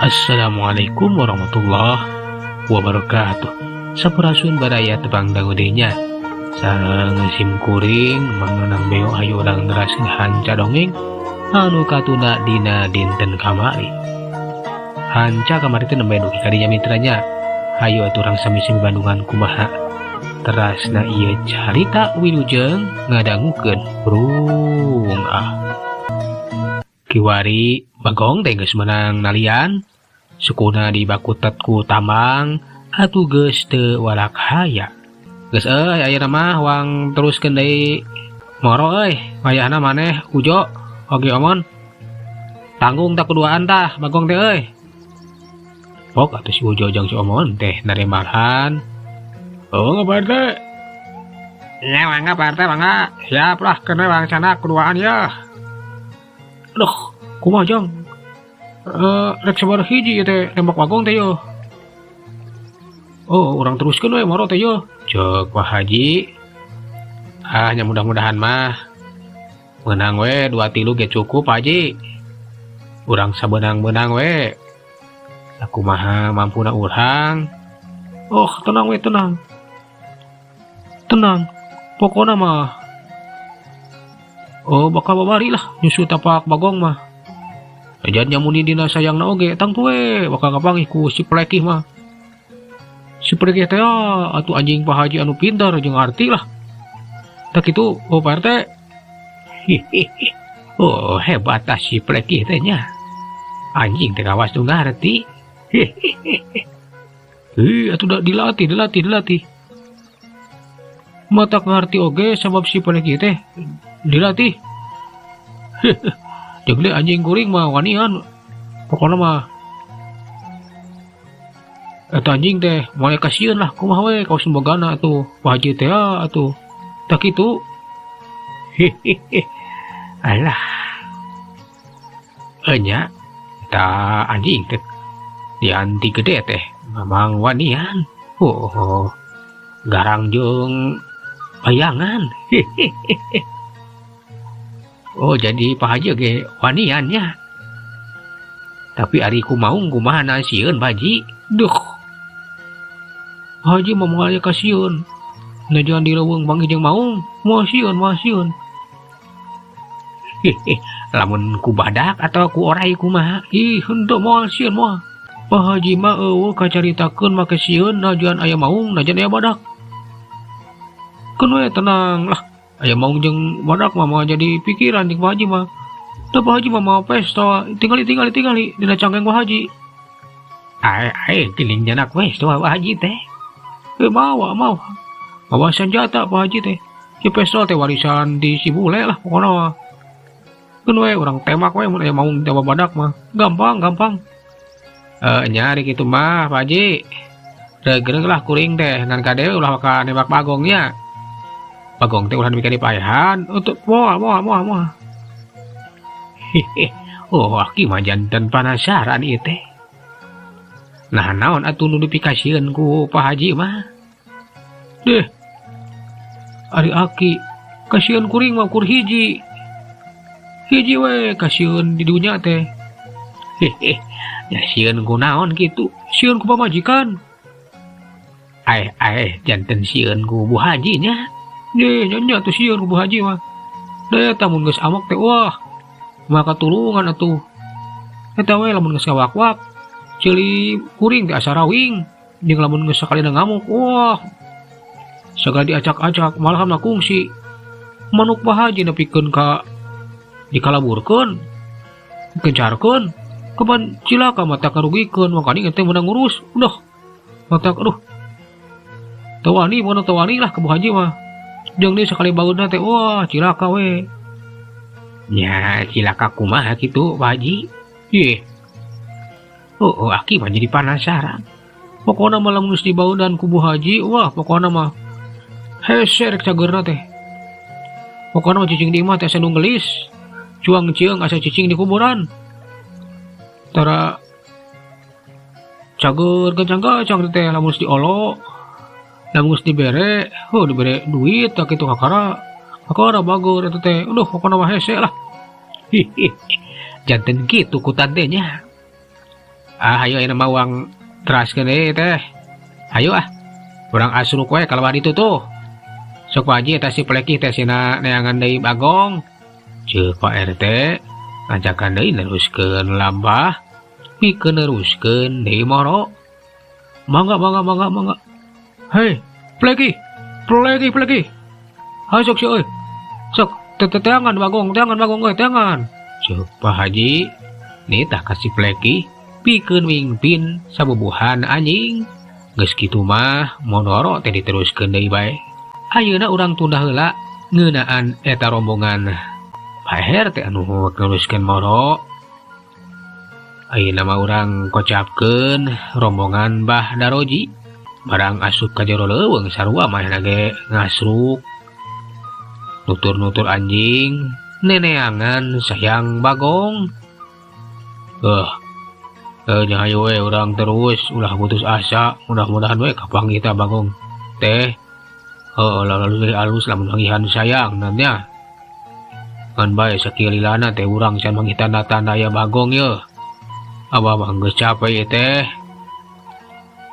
Assalamualaikum warahmatullahi wabarakatuh. Sampurasun baraya, tepang dangu deui nya sareng sim kuring Mang Nonang Beo. Hayu urang neraskeun hanca dongeng anu katunda dina dinten kamari. Hanca kamari teh nembe dugi ka dinya, mitra nya. Hayu atuh urang sami-sami bandungan kumaha terasna ieu carita. Wilujeng ngadangukeun. Brung ah. Kiwari Bagong teh geus meunang nalian, sukuna dibakutet ku tambang atuh geus teu walak haya. Geus euy, ayeuna mah wang teruskeun deui moro euy. Wayahna maneh, Ujo oge Omon, tanggung tak kuduaan tah Bagong teh euy. Pok atuh si Ujo jeung si Omon teh narembarhan. Oh, Pak RT. Ya mangga, Pak RT, mangga. Siap lah kena wangsana kuduaan ya. Aduh, kumaha, Jang? Eh, rek sabaraha hiji ieu teh nembak Bagong teh yo? Oh, urang teruskeun we moro teh yo. Ceuk Pak Haji. Ah, nya mudah-mudahan mah menang we dua tilu ge cukup, Pak Haji. Urang sabeunang-beunang we. Kumaha mampuna urang. Oh, tenang we, tenang. Tenang. Pokokna mah oh bakal babari lah nyusul tapak Bagong mah. Najan nyamuni dina sayangna oge tangtu we bakal kapanggih ku si Pelekih mah. Si Pelekih teh atuh anjing Pak Haji anu pintar jeung arti lah. Tak kitu, oh Pak RT. Hihihi. Oh, hebat ah si Pelekih teh nya. Anjing teh kawas nu ngarti. Hihihi. Ih, atuh da dilatih, dilatih, dilatih. Matak ngarti oge sabab si Pelekih teh dilatih. Jeung anjing kuring mah wanian. Pokokna mah eta anjing teh moal kasieun lah, kumaha we kawas bogana atuh Pak Haji teh atuh. Tak kitu. Hehehe. Alah. Enya eta anjing teh dianti gede teh memang wanian. Oh, garang jeung bayangan. Hehehe. Oh, jadi Pak Haji ge wanian nya. Tapi ari ku maung kumaha na sieun, Pak Haji? Duh. Pak Haji mah moal aya kasieun. Najan di leuweung panggih jeung maung, moal sieun, moal sieun. Hehe, lamun ku badak atau ku oray kumaha? Ih, henteu, moal sieun moal. Pak Haji mah euweuh kacaritakeun make sieun najan aya maung, najan aya badak. Keun we tenang lah. Aya maung jeung badak mah moal jadi pikiran jeung Pak Haji mah. Da Pak Haji mah mawa pistol, tingali, tingali, tingali dina cangkeng Pak Haji. Ae ae geuning nyanak pistol Pak Haji teh. Eh, mawa mawa. Mawa senjata Pak Haji teh. Si pistol teh warisan di si bule lah pokona mah. Keun we urang tembak we mun aya maung tembak badak mah. Gampang, gampang. Eh, nya ari kitu mah, Pak Haji. Reugreug lah kuring teh ngan kade ulah waka nembak Bagong nya. Bagong teh ulah nepi ka dipaehan untuk moal, moal, moal, moal. Hehe. Oh, aki mah janten penasaran ieu teh. Nah, naon atuh nu dipikasieun ku Pak Haji mah? Deh. Ari aki kasieun kuring mah kur hiji. Hiji we kasieun di dunya teh. Hehe. Ya sieun ku naon kitu? Sieun ku pamajikan. Aeh aeh janten sieun ku Bu Haji nya. Deh, nya nya tuh sieun ku Bu Haji mah. Da eta mun geus amok teh wah, maka tulungan atuh. Eta we lamun geus ngawak-wak, ceuli kuring teh asa rawing. Jeung lamun geus sakalina ngamuk, wah, sagala diacak-acak, malah mah kungsi. Manuk Pak Haji nepikeun ka dikalaburkeun, dikencarkeun, kapan cilaka mata karugikeun, makanya teh meunang ngurus. Udah, matak aduh. Teu wani, pokona teu wani lah ka Bu Haji mah. Jeung deui sakali baeudna teh wah cilaka we. Nya cilaka kumaha kitu, Pak Haji? Ih. Oh, aki mah jadi penasaran. Pokona mah lamun geus dibaeudan ku Bu Haji, wah pokona mah hese rek cageurna teh. Pokona mah cicing di imah teh asa nu ngeulis. Cuang cieung asa cicing di kuburan. Tara cager gancang-gancang teh lamun geus diolo. Lamun geus dibere, heuh dibere duit tak kitu kakara. Kakara bager eta teh. Aduh, pokona mah hese lah. Hihihi. Janten kitu ku tante nya. Ah hayu ayeuna mah urang teraskeun deui teh. Hayu ah. Urang asruk we kalewat ditu tuh. Sok Pak Haji eta si Plekih teh sina neangan deui Bagong. Ceuk Pak RT ngajakan deui neruskeun lampah pikeun neruskeun deui moro. Mangga mangga mangga mangga. Hei, Plekih, Plekih, Plekih. Hayu sok si euy. Sok teteangan Bagong, teangan Bagong euy, teangan. Ceuk Pak Haji nitah ka si Plekih pikeun mingpin sabubuhan anjing. Geus kitu mah monoro teh diteruskeun deui bae. Ayeuna urang tunda heula ngeunaan eta rombongan Pak RT anu neruskeun moro. Ayeuna mah urang kocapkeun rombongan Bah Daroji. Barang asup ka jero leuweung sarua manehna ge ngasruk. Nutur-nutur anjing, neneangan sayang Bagong. Nya hayu we urang terus ulah putus asa, mudah-mudahan we kapanggih tah Bagong teh. Heuh, lalu alus lamun manggihan sayang nya. Ngan bae sakililana teh urang can manggih tanda-tanda aya Bagong yeuh. Abah mah geus capek ieu teh.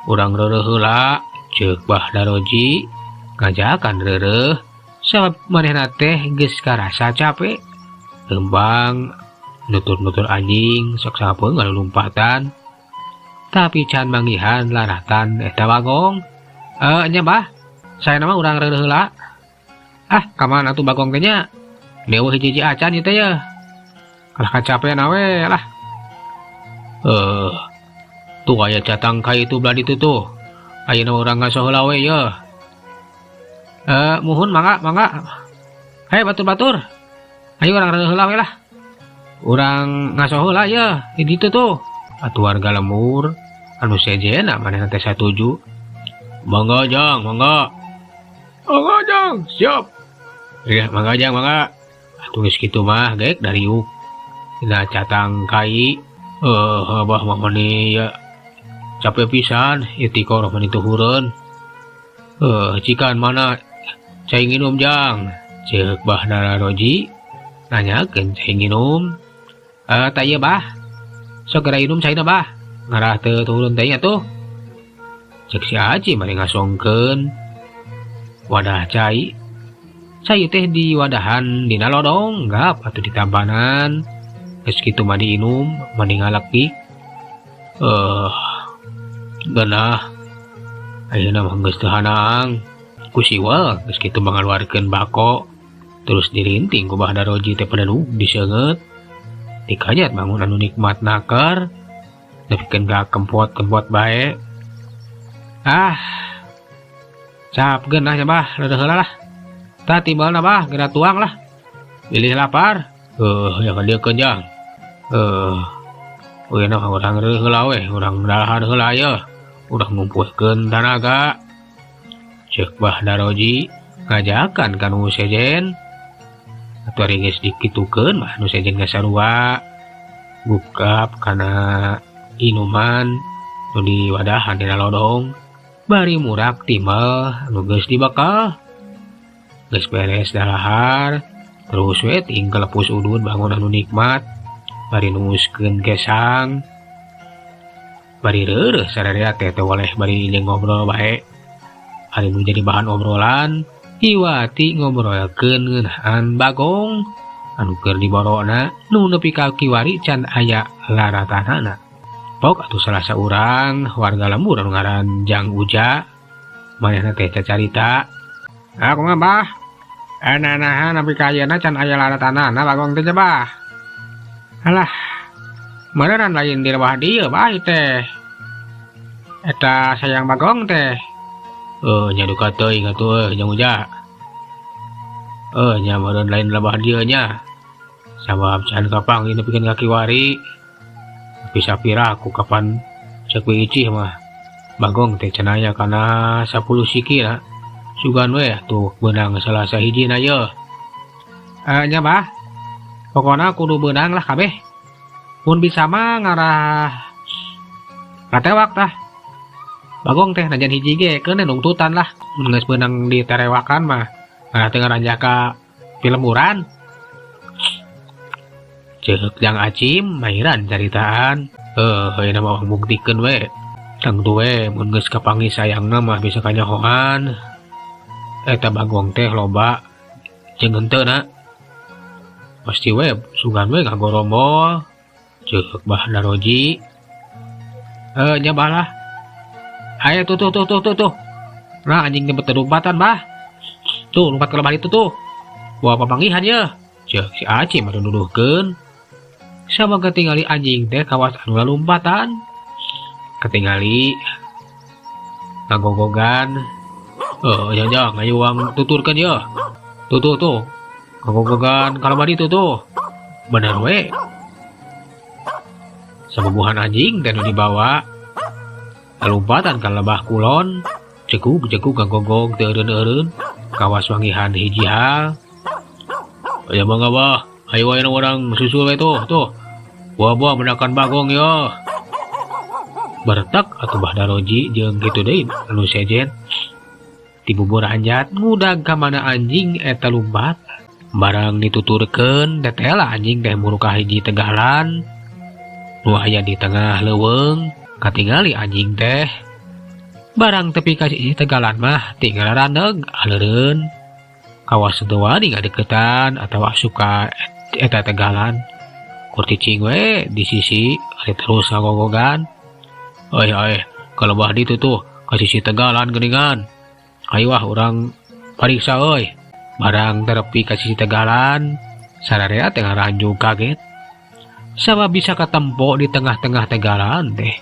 Urang reureuh heula, ceuk Bah Daroji ngajakan reureuh sabab manehna teh geus karasa capek. Lembang nutur-nutur anjing sok sapeung ngalulumpatan. Tapi can manggihan laratan eta Bagong. Nya Bah, saya nama urang reureuh heula. Ah, ka mana atuh Bagong teh nya? Deueuh hiji-hiji acan ieu teh yeuh. Kalah kacapean we lah. Tuh aya catang ka itu belah ditu tuh. Ayeuna urang ngaso heula we yeuh. Muhun mangga mangga. Hei batur-batur. Ayo urang reureuh heula we lah. Urang ngaso heula yeuh di ditu tuh. Atuh warga lembur anu sejenna manehna teh satuju. Mangga Jang, mangga. Mangga Jang, siap. Iya, mangga Jang, mangga. Atuh geus kitu mah geuk dariuk. Dina catang kai. Abah mah mani ya capek pisan ieu tikor mani teu hureun. Cikan mana cai nginum Jang? Ceuk Bah Daroji nanyakeun cai nginum. Tah ieu Bah. Sok geura inum caina Bah. Ngarah teu turun teh nya tuh. Ceuk si Aci mari ngasongkeun wadah cai. Cai teh di wadahan dina lodong gap atuh ditampanan. Geus kitu mah diinum mani ngalekik. Geunah. Ayeuna mah geus teu hanang. Ku siwel geus kitu mah ngaluarkeun bako. Terus dirinting ku Bah Daroji teh peneuk diseungeut. Dikanyat bangun anu nikmat naker. Nepikeun ka kempot-kempot bae. Ah. Cap geunah nya Bah, leureun heula lah. Tah timbalna Bah, geura tuang lah. Bilih lapar. Ya ka dieu Jang. Ayeuna mah urang reureuh heula we, urang dahar heula yeuh. Urang ngumpulkeun tanaga. Ceuk Bah Daroji ngajakan ka nu sejen. Atuh ari geus dikitukeun mah nu sejen geus sarua. Gugap kana inuman nu diwadahan dina lodong. Bari murak timbal nu geus dibekal. Geus beres dalahar, terus we tinggal lepus udud bangun anu nikmat. Bari nunguskeun gesang. Bari reureuh sararea teh teu boleh bari jeung ngobrol bae. Ari nu jadi bahan obrolan, Iwati ngobrolkeun ngeunaan Bagong anu keur diborona nu nepi ka kiwari can aya laratanana. Pok atuh salah saurang warga lembur anu ngaran Jang Uja manehna teh cacarita. Ah kumaha Bah? Naha nepi ka ayeuna can aya laratanana Bagong teh Bah. Alah, meureun lain di bawah dieu Bah teh. Eta sayang Bagong teh. Nya duka teuing atuh Jang Uja. Nya meureun lain lebah dieu nya. Sabab can kapanggih nepikeun ka kiwari. Tapi sapira aku kapan cek icih mah. Bagong teh cenah aya kana 10 siki na. Sugan we atuh beunang salah sahijina yeuh. Nya Bah. Pokona kudu beunang lah kabeh. Mun bisa mah ngarah katewak tah. Bagong teh najan hiji ge keun nungtutan lah. Mun geus beunang diterewakan mah ngarah teu ngaranjah ka pilemburan. Ceuk Jang Acim mairan caritaan. Ayeuna mah buktikeun we. Tangtu we mun geus kapanggih sayangna mah bisa kanyahoan. Eta bagong teh loba jeung henteu na. Pasti we sugan we ngagorombol. Ceuk Bah Daroji. Nya bah lah. Ayo tuh tuh tuh tuh tuh tuh. Nah anjing teh beterumpatan bah. Tuh lompat ke lebah itu tuh. Bawa papanggihan ya. Ceuk si Aceh mah nuduhkeun. Sama ketingali anjing teh kawas anu lalumpatan. Ketingali ngagogogan. Ya ya ngayuang tuturkeun ya. Tuh tuh tuh. Ngagogogan ka lebah ditu tuh. Bener we. Sabubuhan anjing teh nu dibawa lalumpatan ka lebah kulon. Cekug-cekug ngagogog teu eureun-eureun. Kawas wangihan hiji hal. Ya mangga bah, ayo ayo orang susul we tuh tuh. Buah-buah menakan bagong yo. Bertak atuh Bah Daroji jeung kitu deui anu sejen. Ti bubur anjat ngudag ka mana anjing eta lumpat. Barang dituturkeun tetela anjing teh muru ka hiji tegalan. Nu aya di tengah leuweung katingali anjing teh. Barang tepi ka hiji tegalan mah tinggal raneg aleureun. Kawas teu wani ngadeukeutan atawa asup ka eta tegalan. Kur cicing we di sisi ari terus ngagogogan. Oi oi, ka lebah ditu tuh ka sisi tegalan geuningan. Ayo ah urang pariksa euy. Barang terepi ka sisi tegalan, sararea teh ngaranjug kaget. Sabab bisa katempo di tengah-tengah tegalan teh.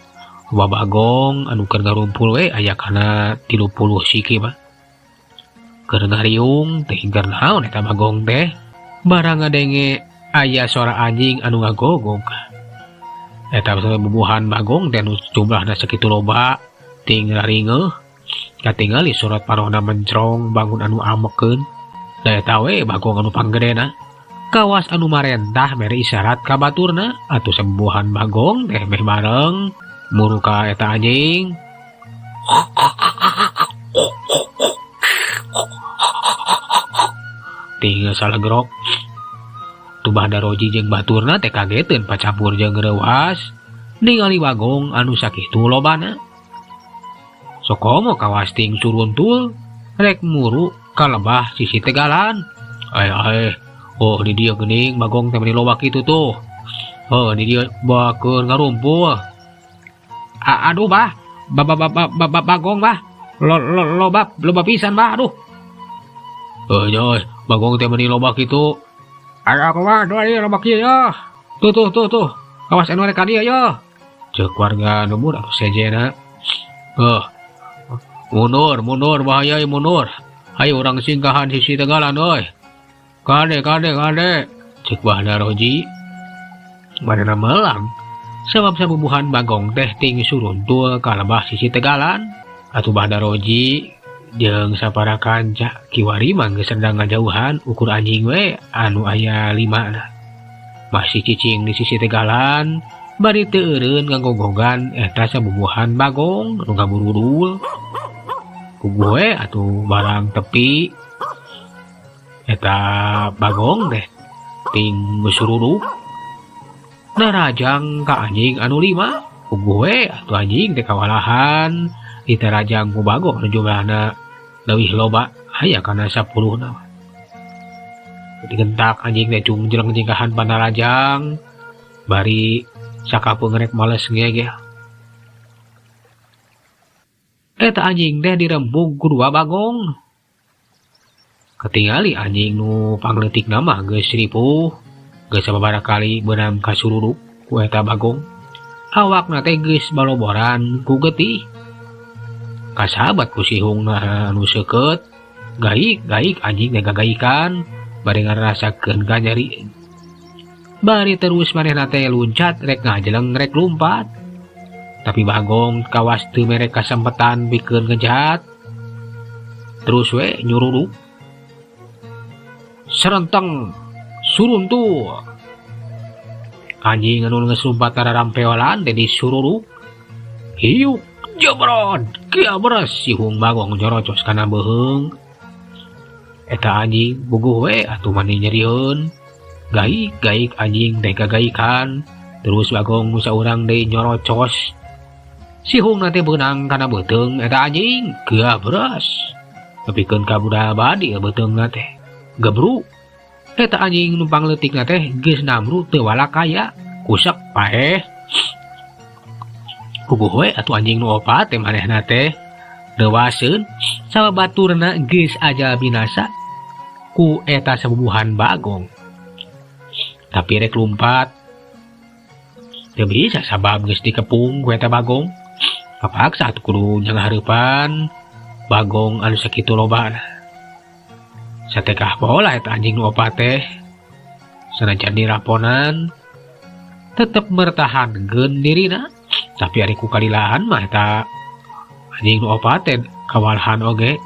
Loba bagong anu keur ngarumpul we aya kana 30 siki mah. Keur ngariung teh keur naon eta bagong teh. Barang ngadenge aya suara anjing anu ngagogog. Eta bubuhan bagong teh nu jumlahna sakitu loba ting raringeuh. Katingali surat parona mencrong bangun anu amekeun. Da eta we bagong anu panggedena. Kawas anu marentah mere isyarat ka baturna atuh sabubuhan bagong teh meh bareng muru ka eta anjing. Tinggal salah gerok. Tubah Daroji jeung baturna teh kageteun pacampur jeung reuas ningali bagong anu sakitu lobana. Sokomo kawas ting suruntul rek muru ka lebah sisi tegalan. Ai ai, oh di dieu geuning bagong teh meuni loba kitu tuh. Oh di dieu bakeun ngarumpul. Aduh bah, bagong bah. Loba loba pisan bah aduh. Nya bagong teh meuni loba kitu. Ayo aku mah doa ieu loba kieu ya. Tuh tuh tuh tuh. Kawas anu rek ka dieu ya. Ceuk warga lembur atuh sejena. Mundur mundur bahaya ieu mundur. Ayo urang singkahan sisi tegalan euy. Kade kade kade. Ceuk Bah Daroji. Manehna melang. Sabab sabubuhan bagong teh ting suruntul ka lebah sisi tegalan. Atuh Bah Daroji jeung sapara kanca kiwari mah geus sedang ngajauhan ukur anjing we anu aya 5 na. Masih cicing di sisi tegalan bari teu eureun ngagogogan eta sabubuhan bagong nu ngaburudul. Puguh we atuh barang tepi eta bagong teh ting geus sururuk. Narajang ka anjing anu 5. Puguh we atuh anjing teh kawalahan diterajang ku bagong anu jumlahna leuwih loba aya kana 10 na. Digentak anjing teh cungjeleng jingkahan panarajang bari sakapeung rek males ngegeh. Eta anjing teh dirembug ku dua bagong. Ketingali anjing nu pangleutikna mah geus ripuh, geus sababaraha kali beunam kasururuk ku eta bagong. Awakna teh geus baloboran ku getih. Kasahabat ku sihungna anu seukeut, gaik-gaik anjing teh gagaikan bari ngarasakeun ka nyeri. Bari terus manehna teh luncat rek ngajeleng rek lumpat. Tapi bagong kawas teu mere kasempetan pikeun ngejahat. Terus we nyururuk. Serenteng suruntul. Anjing anu geus lumpat rampeolan teh disururuk. Hiuk jebrod kiabres sihung bagong nyorocos kana beuheung. Eta anjing buguh we atuh mani nyerieun. Gaik-gaik anjing teh gagaikan Terus Bagong nu saurang deui nyorocos. Sihungna teh beunang kana beuteung eta anjing gabras. Nepikeun ka budal badi beuteungna teh. Gebru. Eta anjing nu pangleutikna teh geus namru teu walakaya. Kusek paeh. Puguh we atuh anjing nu opat teh manehna teh deuaseun sabab baturna geus ajal binasa ku eta sabubuhan Bagong. Tapi rek lumpat teu bisa sabab geus dikepung ku eta Bagong. Kapaksa atuh kudu nyangahareupan Bagong anu sakitu lobana. Satekah pola eta anjing nu opat teh sanajan diraponan tetep mertahankeun dirina. Tapi ari ku kalilahan mah eta anjing nu opat teh kawalahan oge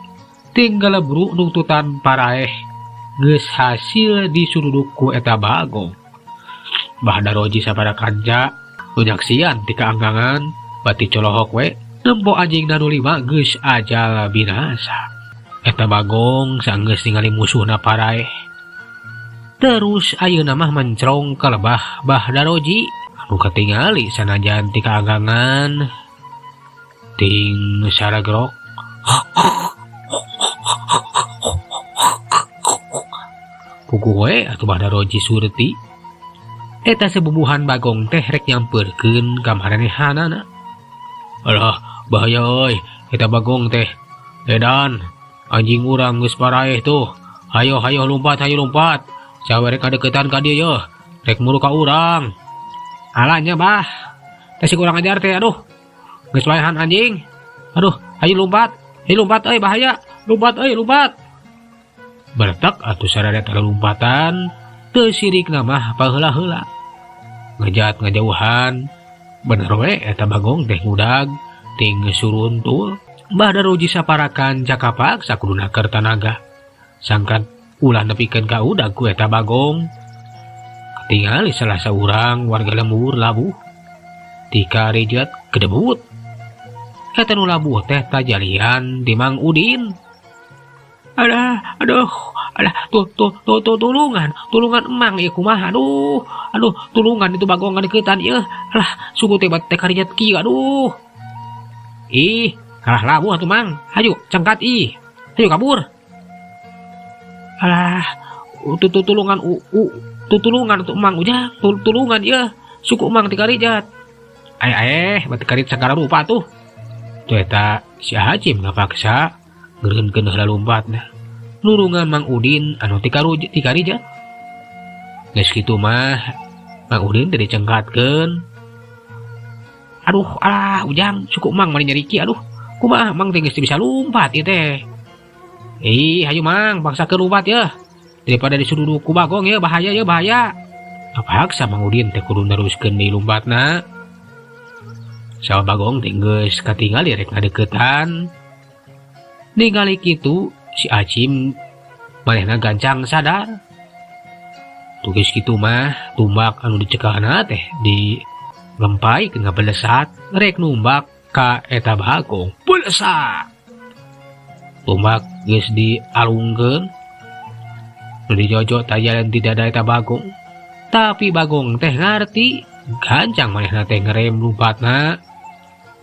tinggal buru nungtutan paraeh geus hasil disuruduk ku eta Bagong. Bah Daroji sabada kanca nu nyaksian ti kaanggangan bati colohok we nempo anjing nu lima geus ajal binasa. Eta Bagong sanggeus ningali musuhna paraeh. Terus ayeuna mah mencrong ka lebah Bah Daroji anu katingali sanajan ti kaanggangan ting saragrok. Puguh we atuh Bah Daroji surti. Eta sebubuhan Bagong teh rek nyampeurkeun ka maranehanana. Alah, bahaya euy, eta Bagong teh. Edan, anjing urang geus paraeh tuh. Hayo hayo lumpat, hayo lumpat. Cawe rek kadeukeutan ka dieu yeuh, rek muru ka urang. Alahnya bah, teh si kurang ajar teh, aduh. Geus paehan anjing. Aduh, hayo lumpat, hayo lumpat euy, bahaya. Lumpat euy, lumpat. Bertak atuh sararea lompatan. Teu sirikna mah paheula-heula. Ngejat ngajauhan. Bener we eta Bagong teh ngudag ting suruntul. Bah Daroji saparakan cakapaksa kudu naker tanaga. Sangkan ulah nepikeun ka udag ku eta Bagong. Katingali salah saurang warga lembur labuh. Tika rejat kedebut. Eta nu labuh teh tajalian di Mang Udin. Alah, aduh, alah, tuh, tuh, tuh, tuh, tulungan, tulungan emang, ya kumaha, aduh, aduh, tulungan itu Bagong ngadeukeutan, ieu, alah, suku teh bat teh karijat kieu, aduh. Ih, kalah labuh atuh Mang, hayu, cengkat ih, hayu kabur. Alah, tuh, tuh, tulungan, u, u, tuh, tulungan tuh emang, ujang, tuh, tulungan, ieu, suku emang teh karijat. Ay, ay, bat karit sagala rupa tuh. Tuh eta si Hajim ngapaksa ngeureunkeun heula lompatna. Nurungan Mang Udin anu tikarijat. Geus kitu mah Mang Udin teh dicengkatkeun. Aduh, alah Ujang, suku Mang mani nyariki aduh. Kumaha Mang teh geus teu bisa lumpat ieu teh. Ih, hayu Mang, paksakeun lumpat yeuh. Daripada disuruduk ku Bagong yeuh, bahaya yeuh, bahaya. Kapaksa Mang Udin teh kudu neruskeun deui lompatna. Sawa Bagong teh geus katingali rek ngadeuketan. Ningali kitu si Acim manehna gancang sadar. Tuh geus kitu mah tumbak anu dicekelna teh di lempai ke ngabelesat rek numbak ka eta Bagong. Belesat. Tumbak geus dialungkeun. Nu dijojo tajalan ti dada eta Bagong. Tapi Bagong teh ngarti, gancang manehna teh ngerem lompatna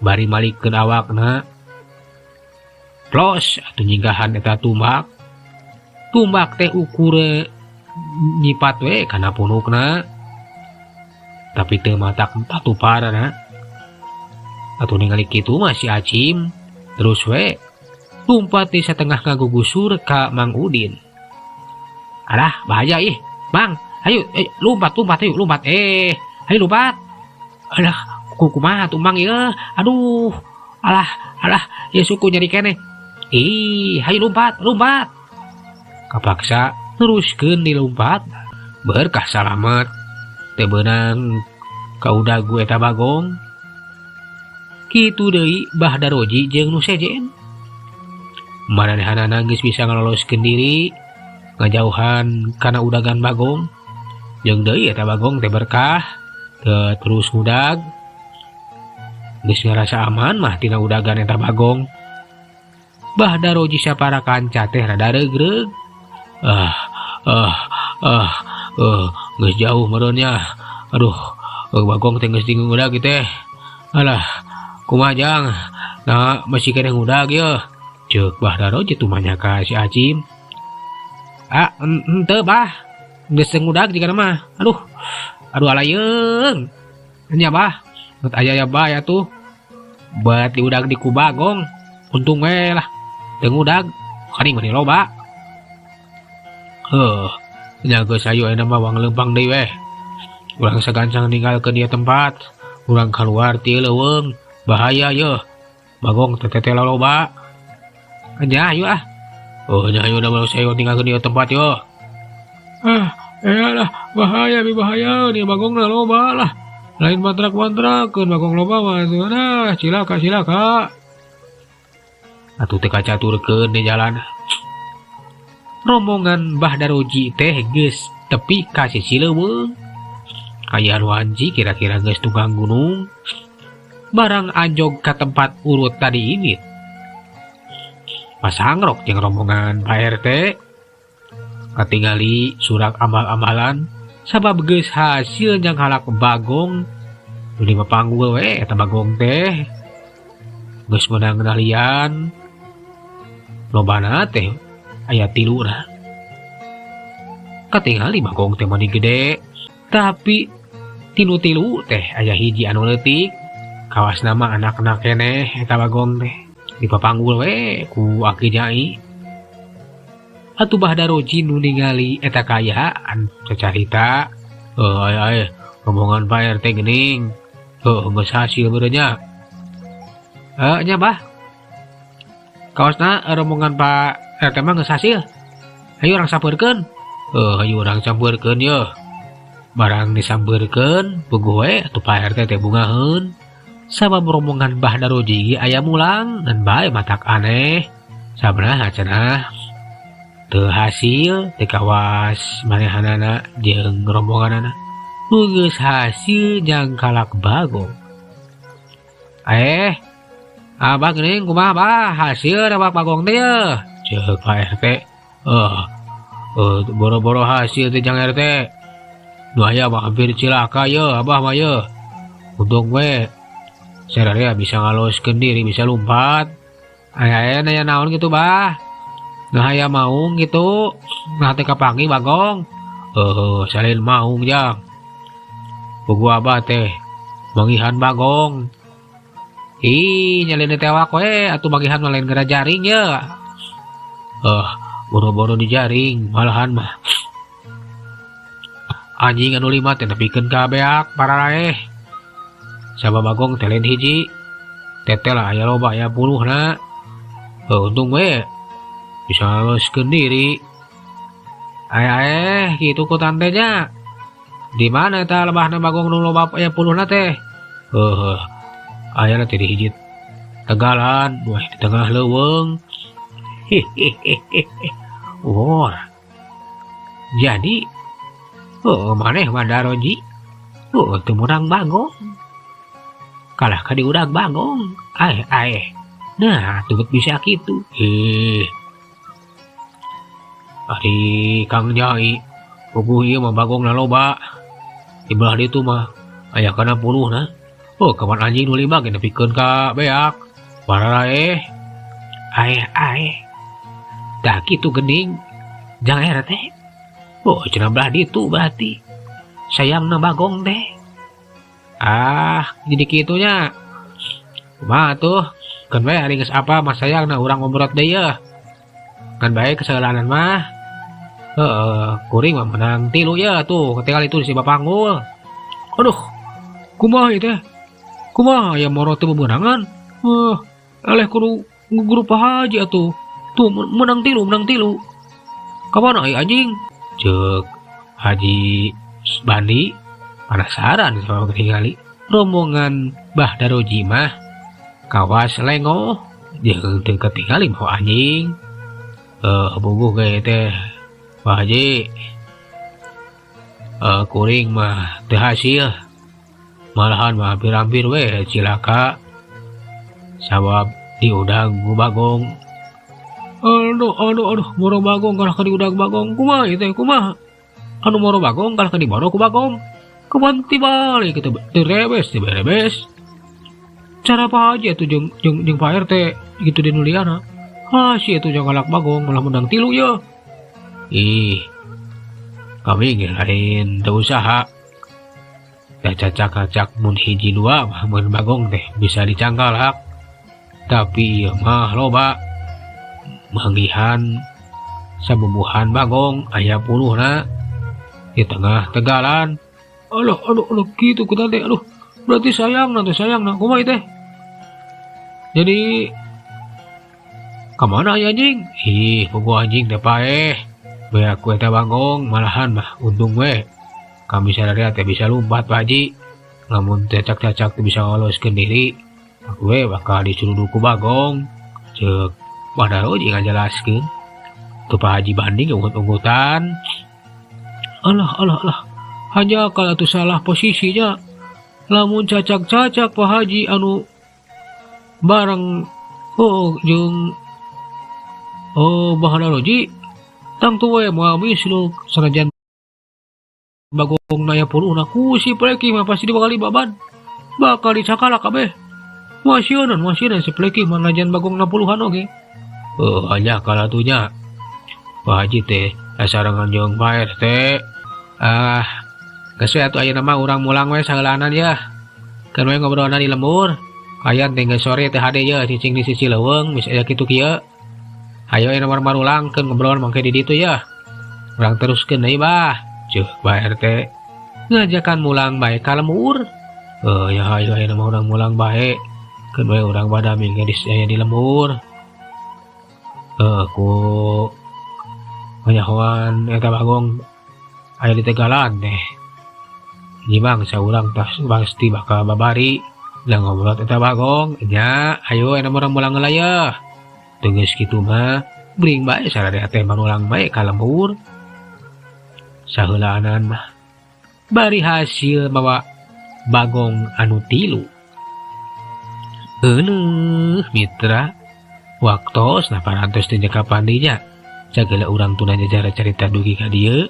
bari malikeun awakna. Plos atuh nyinggahan eta tumbak. Tumbak teh ukure nyipat we kana punukna. Tapi teu matak tatuparana. Atuh ningali kitu mah si Acim terus we lumpat di satengah ngagugusur ka Mang Udin. Alah bahaya ih, Mang, ayo, lompat, lompat, ayo lompat, ayo lompat. Alah, kumaha tuh Mang ieu? Aduh, alah, alah, ya suku nyeri keneh. Ih, hayu lompat, lompat. Kapaksa teruskeun dilompat. Berkah salamet. Teu beunang kaudag ku eta Bagong. Kitu deui Bah Daroji jeung nu sejen. Maranehanana geus bisa ngaloloskeun diri ngajauhan kana udagan Bagong. Jeung deui eta Bagong teh berkah teu terus ngudag. Geus ngarasa aman mah tina udagan eta Bagong. Bah Daroji sapara kanca teh rada reugreug. Ah, ah, ah, geus jauh meureun nya. Aduh, Bagong teh geus diudag teh. Alah, kumaha jang? Nah, masih keneh ngudag ye. Ceuk Bah Daroji tumanya ka si Acim. Ah, henteu bah. Geus teu ngudag jigana mah. Aduh. Aduh alayeung. Nya bah, bet aya ya bah ya tuh. Bet diudag di ku Bagong. Untung we lah teu ngudag. Kaning mah loba. Heuh, nya geus ayo ayeuna mah wang leumpang deui weh. Urang sagancang ninggalkeun ieu tempat. Urang kaluar ti leuweung, bahaya yeuh. Bagong teh teh loba. Nya ayo ah. Oh nya ayo da saya tinggalkeun ieu tempat yeuh. Ah, lah bahaya bi bahaya nih bagong na loba lah. Lain mantrak-mantrakeun bagong loba mah atuh. Nah, cilaka cilaka. Atuh teu kacaturkeun di jalan. Rombongan Bah Daroji teh geus tepi ka sisi leuweung. Aya nu anji kira-kira geus tunggang gunung. Barang anjog ka tempat urut tadi ini. Pasangrok jeung rombongan Pak RT. Katingali surak amal-amalan sabab geus hasil jang halak bagong. Nu dipapanggul we eta bagong teh. Geus meunang nalian. Lobana teh aya tiluna. Katingali bagong teh mani gede, tapi tilu-tilu teh aya hiji anu leutik. Kawas nama anak-anak keneh eta bagong teh dipapanggul we ku Aki Nyai. Atuh Bah Daroji nu ningali eta kaayaan cacarita, "Heuh aya rombongan Pak RT geuning. Heuh geus hasil beureum nya." Heuh nya bah. Kaosna rombongan Pak RT mah geus hasil. Hayu urang sampeurkeun. Heuh hayu urang sampeurkeun yeuh. Barang disampeurkeun puguh we atuh Pak RT teh bungaheun. Sabab rombongan Bah Daroji ge aya mulang ngan bae matak aneh. Sabaraha cenah teu hasil teu kawas manehanana jeung rombonganana. Nu geus hasil jangkalak bagong. Abah geuning kumaha bah hasil abah bagong teh yeuh. Ceuk Pak RT. Boro-boro hasil teh jang RT. Nu aya mah hampir cilaka yeuh abah mah yeuh. Untung we sararea bisa ngaloskeun diri bisa lompat. Aya aya naon gitu bah. Nah aya maung gitu. Nah teh kapanggih bagong. Salin maung jang. Puguh abah teh manggihan bagong. Ih, nyalin tewak we atuh manggihan mah lain gara jaring ye. Boro-boro dijaring malahan mah. Anjing anu lima teh nepikeun ka beak pararaeh. Sabab bagong teh lain hiji. Teteh lah aya loba aya puluhna. Untung we bisa ngaloskeun diri. Aya kitu ku tantenya. Di mana eta lebahna bagong nu loba aya puluhna teh? Heuh. Aya teh di hiji tegalan, wah di tengah leuweung. Hehehe. Wah. Jadi maneh mah Daroji. Teu meunang bagong. Kalah ka diudag bagong. Aeh aeh. Nah, tuh bisa kitu. Ari Kang Nyai, puguh ieu mah bagongna loba. Di belah ditu mah aya kana puluhna. Oh, kawan anjing nu lima ge nepikeun ka beak. Pararaeh. Aeh aeh. Tah kitu geuning. Jang RT. Oh, cenah belah ditu berarti. Sayangna bagong teh. Ah, jadi kitunya. Kumaha tuh? Keun we ari geus apa mah sayangna urang ngobrol deui yeuh. Ngan bae kesalahan mah. Heeh, kuring mah menang tilu ya tuh ketinggal itu si Bapanggul. Aduh, kumaha ieu teh? Kumaha aya moro teu bebenangan? Eleh kudu grup haji atuh. Tuh menang tilu, menang tilu. Ka mana ai anjing? Ceuk Haji Bandi penasaran sama ketinggali. Rombongan Bah Daroji mah kawas lengoh jeung teu ketinggali mau anjing. Bubuh ge teh Pak Haji. Kuring mah teu hasil. Malahan mah hampir-hampir we cilaka. Sabab diudag ku bagong. Aduh aduh aduh, moro bagong kalah ka diudag bagong. Kumaha ieu teh kumaha? Anu moro bagong kalah ka diboro ku bagong. Kapan tibalik gitu teu rebes teu berebes. Cara Pak Haji atuh jeung jeung jeung Pak RT gitu di nuliana. Ah si itu jangan bagong malah menang tilu ya. Ih, kami ge lain teu usaha. Da cacak-cacak mun hiji dua mah mun bagong teh bisa dicangkal hak. Tapi ieu mah loba manggihan sabubuhan bagong aya puluhna di tengah tegalan. Aduh, aduh, aduh, gitu kita teh, aduh. Berarti sayang nanti sayang nah, kumaha teh? Jadi kemana ya anjing? Ih, puguh anjing teh paeh. Beak we teh bagong malahan mah untung we. Kami sadaya teh bisa lompat Pak Haji. Lamun cacak-cacak teh bisa ngaloskeun diri. Aku we bakal disuruh ku bagong. Ceuk padahal jeung ngajelaskeun. Tuh Pak Haji banding ungut-ungutan. Alah, alah, alah. Hanya kalau tuh salah posisinya. Lamun cacak-cacak Pak Haji anu bareng oh jeung oh Bahadaroji tangtu we moal misluk sanajan bagong naya puluhna ku si Pleki mah pasti bakal dibaban bakal dicakala kabeh masieunan masieunan si Pleki mah najan bagong na puluhan oge. Oh hanya kalau tuhnya Pak Haji teh sarangan jeung Pak RT. Ah geus we atuh ayeuna mah urang mulang we saheulaanan ya. Keun we ngobrolna di lembur. Kayan teh geus sore teh hade ye cicing di sisi leuweung geus aya kitu kieu. Hayo ayeuna mah marulangkeun ngobrol mangke di ditu ya. Urang teruskeun deui bah. Ceuh Pak RT ngajakan mulang bae ka lembur. Oh ya hayo ayeuna mah urang mulang bae. Keun we urang badami ge aya di lembur. Ku kanyahoan eta bagong aya di tegalan teh. Nyimang saurang tas pasti bakal babari lah ngobrol eta bagong nya ayo ayeuna mah urang mulang heula ye. Teu geus kitu mah bring bae sararea teh manulang bae ka lembur. Saheulaanan mah bari hasil mawa bagong anu tilu. Euneuh mitra waktos nah parantos teh nyekapan deui nya. Sagala urang tuna nyacara carita dugi ka dieu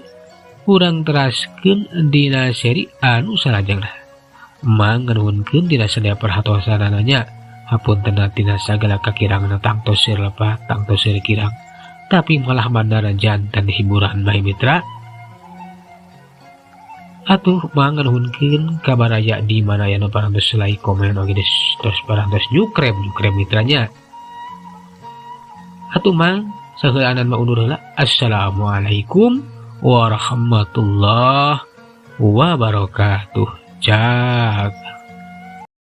urang teraskeun dina seri anu salajengna. Mang nganuhunkeun dina sadaya perhatosanana nya. Hapunten tina sagala kakirangan tangtos seur lepat tangtos seur kirang. Tapi malah mandara jantan hiburan bae mitra. Atuh mang nganuhunkeun kabaraya di mana aya nu parantos like komen oge terus parantos nyukrem nyukrem mitranya. Atuh mang saheulaanan mah undur heula. Assalamualaikum warahmatullahi wabarakatuh. Cak.